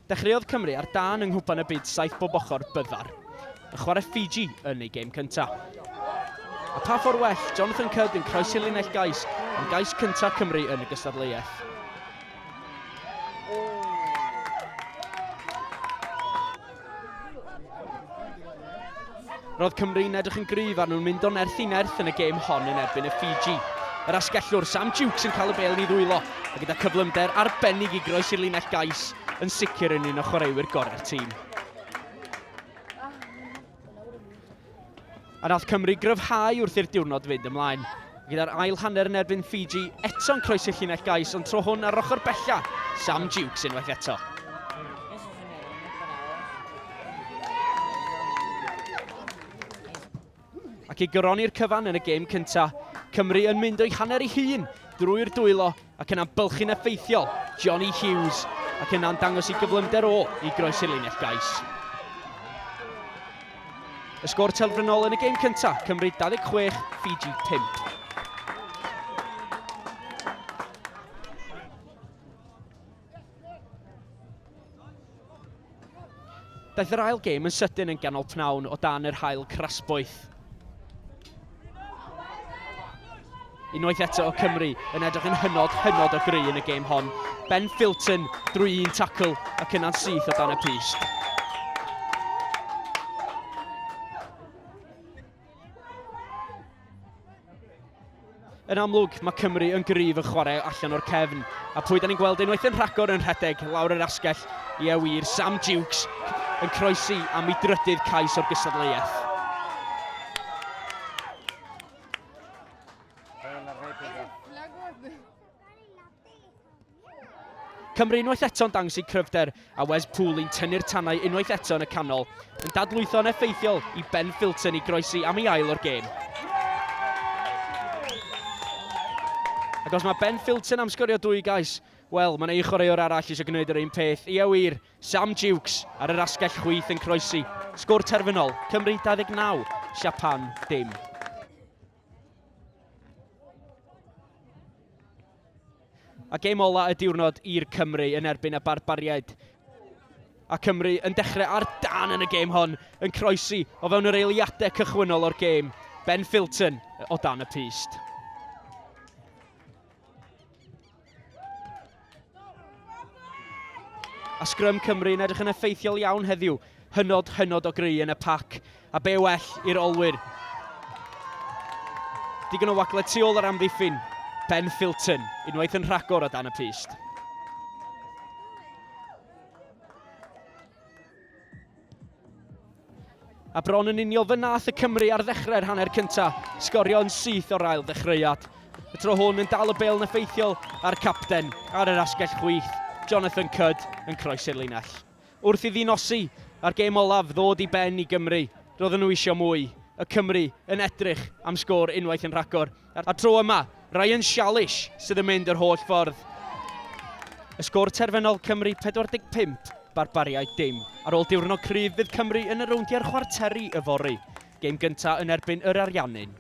Dechreuodd Cymru ar dân yng Nghwpan y Byd saith bob ochr byddar, yn chwarae Fiji yn eu gêm cyntaf. A pa ffordd well, Jonathan Cudd yn croesi linell gais am gais cyntaf Cymru yn y gystadleuaeth. Roedd Cymru'n edrych yn gryf a nhw'n mynd o nerth i nerth yn y gêm hon yn erbyn y Fiji. Yr asgellwr Sam Jukes yn cael y bêl yn ei ddwylo, a gyda cyflymder arbennig i groesi'r linell gais, yn sicr yn un o chwaraewyr gorau'r tîm. A nath Cymru gryfhau wrth i'r diwrnod fynd ymlaen. Gyda'r ail hanner yn erbyn Fiji, eto'n croesi'r llinell gais, ond tro hwn ar ochr bella, Sam Jukes unwaith eto. Ac i goroni'r cyfan yn y gêm cynta, Cymru yn mynd o'i hanner ei hun drwy'r dwylo ac yna'n bylchu'n effeithiol Johnny Hughes ac yna'n dangos i gyflymder o i groesi'r linell gais. Y sgôr terfynol yn y gêm cynta, Cymru 26, Fiji 5. Daeth yr ail gêm yn sydyn yn ganol pnawn o dan yr haul crasboeth. Unwaith eto o Cymru yn edrych yn hynod, hynod o gry yn y gêm hon. Ben Filton drwy un tacl ac yna'n syth o dan y pyst. Yn amlwg, mae Cymru yn gryf yn chwarae allan o'r cefn, a pwy da ni'n gweld unwaith yn rhagor yn rhedeg lawr yr asgell, ie wir, Sam Jukes yn croesi am ei drydydd cais o'r gystadleuaeth. Cymru unwaith eto'n dangos eu cryfder a Wes Pooley'n tynnu'r tanau unwaith eto yn y canol, yn dadlwytho'n effeithiol i Ben Filton i groesi am ei ail o'r gêm. Ac os mae Ben Filton am sgorio dwy gais, wel, mae'n ei chwaraewr arall eisiau gwneud yr un peth. Ie wir, Sam Jukes ar yr asgell chwith yn croesi. Sgôr terfynol, Cymru 29, Siapan dim. A gêm ola y diwrnod i'r Cymru yn erbyn y Barbariaid. A Cymru yn dechrau ar dan yn y gêm hon, yn croesi o fewn yr eiliadau cychwynnol o'r gêm. Ben Filton o dan y pyst. A sgrym Cymru yn edrych yn effeithiol iawn heddiw. Hynod, hynod o gry yn y pac. A be well i'r olwyr. Digon o wagle tu ôl yr amddiffyn. Ben Filton, unwaith yn rhagor o dan y pyst. A bron yn union fy nath y Cymru ar ddechrau'r hanner cyntaf, sgorio yn syth o'r ail ddechreuad. Y tro hwn yn dal y bêl yn effeithiol a'r capten ar yr asgell chwith, Jonathan Cudd, yn croesi'r linell. Wrth iddi nosi a'r gêm olaf ddod i ben i Gymru, roedden nhw eisiau mwy. Y Cymru yn edrych am sgôr unwaith yn rhagor. A'r tro yma, Ryan Shalish sydd yn mynd yr holl ffordd. Y sgôr terfynol Cymru 45, Barbariaid dim. Ar ôl diwrnod cryf fydd Cymru yn y rowndiau'r chwarteri yfory. Gêm gynta yn erbyn yr Ariannin.